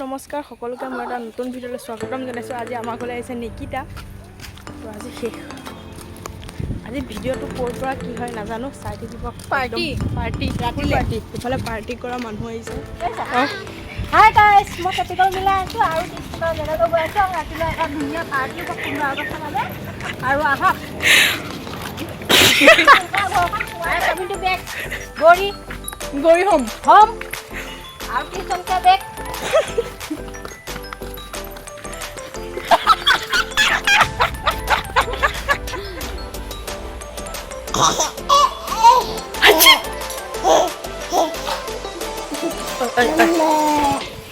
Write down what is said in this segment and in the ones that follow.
নমস্কাৰ সকলোকে, মই এটা নতুন ভিডিঅ'লৈ স্বাগতম জনাইছোঁ। আজি আমাৰ ঘৰলৈ আহিছে নিকিতা। তো আজি শেষ, আজি ভিডিঅ'টো ক'ৰ পৰা কি হয় নাজানো, চাই থাকিব। পাৰ্টি। পাৰ্টি, পাৰ্টি, ইফালে পাৰ্টি কৰা মানুহ আহিছে। অঁ। হাই গাইছ, মই কেপিটেল মিলাই আছোঁ আৰু 30 টকা জেগালৈ গৈ আছোঁ আৰু ৰাতিলৈ এটা ধুনীয়া পাৰ্টি হ'ব 15 আগষ্ট বাবে। আৰু আহক বেগ গৌৰী গৈ হ'ম। হ'ম আৰু 30 টকীয়া বেগ।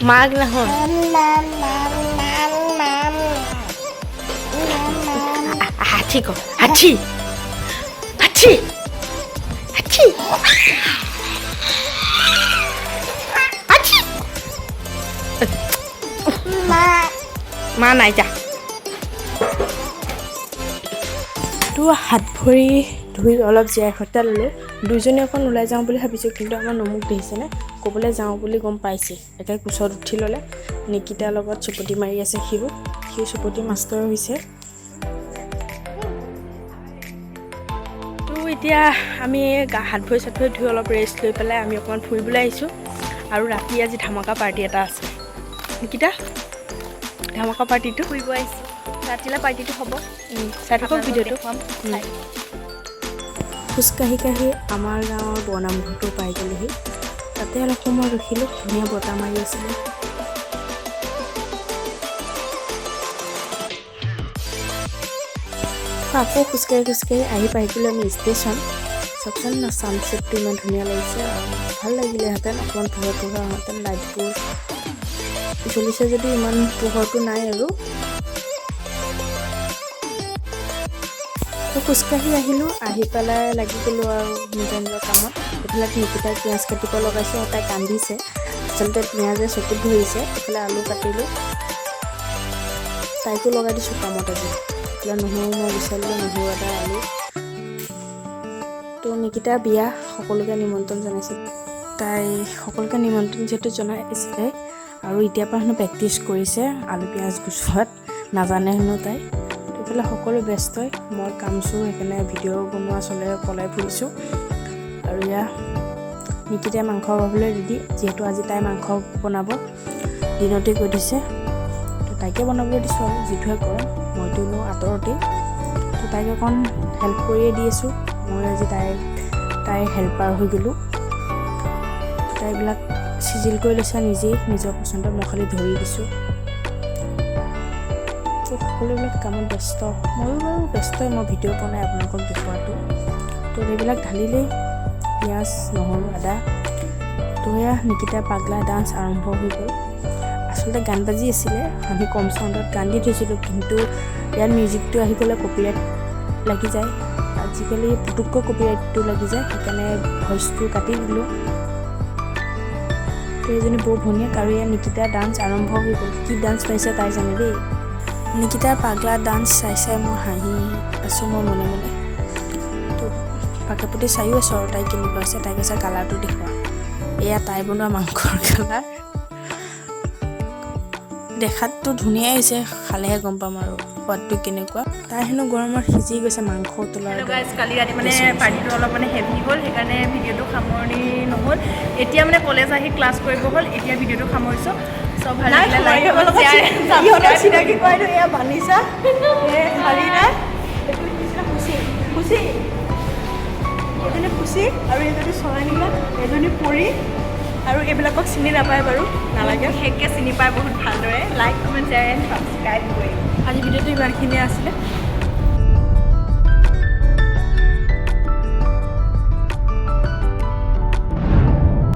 মাক নহয়, হাতী ক, হাতী, হাতী, হাতী, হাতী। মা নাই যা। তো হাত ভৰি ধুই অলপ জীয়াই সত্তা ল'লোঁ। দুইজনী অকণ ওলাই যাওঁ বুলি ভাবিছোঁ, কিন্তু আমাৰ নমুক দেখিছেনে, ক'বলৈ যাওঁ বুলি গম পাইছে, একে কোচত উঠি ল'লে। নিকিতাৰ লগত চুপতি মাৰি আছে সিও, সিও চুপতি মাষ্টৰ হৈছে। তো এতিয়া আমি গা হাত ভৰি চাত ভৰি ধুই অলপ ৰেষ্ট লৈ পেলাই আমি অকণমান ফুৰিবলৈ আহিছোঁ। আৰু ৰাতি আজি ধামাকা পাৰ্টি এটা আছে। নিকিতা, ধামাকা পাৰ্টিটো ফুৰিব আহিছোঁ, ৰাতিলৈ পাৰ্টিটো হ'ব। চাই থাকক ভিডিঅ'টো। দেখুৱাম। খোজকাঢ়ি কাঢ়ি আমাৰ গাঁৱৰ বৰনামঘৰটো পাই গ'লোহি। তাতে অলপ সময় ৰখিলোঁ, ধুনীয়া বতাহ মাৰি আছিলে। আকৌ খোজকাঢ়ি খোজকাঢ়ি আহি পাই গ'লোঁ আমি ষ্টেচন। চাওকচোন না, ছানছেটটো ইমান ধুনীয়া লাগিছে আৰু ভাল লাগিলেহেঁতেন অকণমান পোহৰ পোহৰ হোৱাহেঁতেন। লাইটবোৰ জ্বলিছে যদিও ইমান পোহৰটো নাই। আৰু তো খোজকাঢ়ি আহিলোঁ, আহি পেলাই লাগি গ'লোঁ আৰু নিজৰ নিজৰ কামত। এইফালে নিকিতাক পিঁয়াজ কাটিব লগাইছোঁ আৰু তাই কান্দিছে, আচলতে পিঁয়াজে চকুত ধৰিছে। এইফালে আলু কাটিলোঁ, তাইকো লগাই দিছোঁ কামত আজি। এইফালে নহৰু মই গুচাই নহৰু, আদা, আলু। তো নিকিতাৰ বিয়া, সকলোকে নিমন্ত্ৰণ জনাইছে তাই। সকলোকে নিমন্ত্ৰণ যিহেতু জনাইছে আৰু এতিয়াৰ পৰা হেনো প্ৰেক্টিচ কৰিছে আলু পিঁয়াজ গুচোৱাত, নাজানে হেনো তাই। এইফালে সকলো ব্যস্তই, মই কাম চোৰ, সেইকাৰণে ভিডিঅ' বনোৱা চলে পলাই ফুৰিছোঁ। আৰু এয়া নিকিতাই মাংস বনাবলৈ ৰেডি, যিহেতু আজি তাই মাংস বনাব, দিনতে কৈ দিছে। তো তাইকে বনাবলৈ দিছোঁ আৰু যিটোহে গৰম, মইতো এনেও আঁতৰতেই, তো তাইক অকণ হেল্প কৰিয়ে দি আছোঁ। মই আজি তাইৰ হেল্পাৰ হৈ গ'লোঁ। তাই এইবিলাক চিজিল কৰি লৈছে নিজেই নিজৰ পচন্দত, মই খালি ধৰি দিছোঁ। তো সকলোবিলাক কামত ব্যস্ত, ময়ো বাৰু ব্যস্তই, মই ভিডিঅ' বনাই আপোনালোকক দেখুৱাটো। তো সেইবিলাক ঢালিলেই পিঁয়াজ, নহৰু, আদা। তো সেয়া নিকিতাৰ পাগলা ডান্স আৰম্ভ হৈ গ'ল। আচলতে গান বাজি আছিলে, আমি কম চাউণ্ডত গান দি থৈছিলোঁ, কিন্তু ইয়াত মিউজিকটো আহি গ'লে কপিৰাইট লাগি যায়। আজিকালি পুটুককৈ কপিৰাইটটো লাগি যায়, সেইকাৰণে ভইচটো কাটি দিলোঁ। তো এইজনী বৌ ভনীয়েক। আৰু ইয়াত নিকিতাৰ ডান্স আৰম্ভ হৈ গ'ল। কি ডান্স পাইছে তাই জানে দেই। নিকিতাৰ পাগলা ডান্স চাই চাই মই হাঁহি আছোঁ মই মনে মনে। তো পাকে পুতি চায়ো আছোঁ আৰু তাই কেনেকুৱা হৈছে। তাই কৈছে কালাৰটো দেখুওৱা। এয়া তাই বনোৱা মাংসৰ কালাৰ, দেখাততো ধুনীয়াই হৈছে, খালেহে গম পাম আৰু সোৱাদটো কেনেকুৱা। তাই হেনো গৰমত সিজি গৈছে মাংস তোলাৰ হেল্ল' দৰে। গাইজ, কালি ৰাতি মানে বেছি। পাৰ্টিটো অলপ মানে হেভি হ'ল, সেইকাৰণে ভিডিঅ'টো সামৰণি নহ'ল। এতিয়া মানে কলেজ আহি ক্লাছ কৰিব হ'ল, এতিয়া ভিডিঅ'টো সামৰিছোঁ। চ' ভাল লাগিলে লাইক, শ্বেয়াৰ, ইহঁতক চিনাকি কৰাই দিওঁ। এয়া বানিছা, এয়া শালিনা, এইটো নিচিনা খুচি, খুচি, এজনী খুচি আৰু এজনী চৰাইনীলা, এজনী পৰি। আৰু এইবিলাকক চিনি নাপায় বাৰু, নালাগে। বিশেষকৈ চিনি পায় বহুত ভালদৰে। Like, comment, share and subscribe কৰিম। আজি ভিডিঅ'টো ইমানখিনিয়ে আছিলে।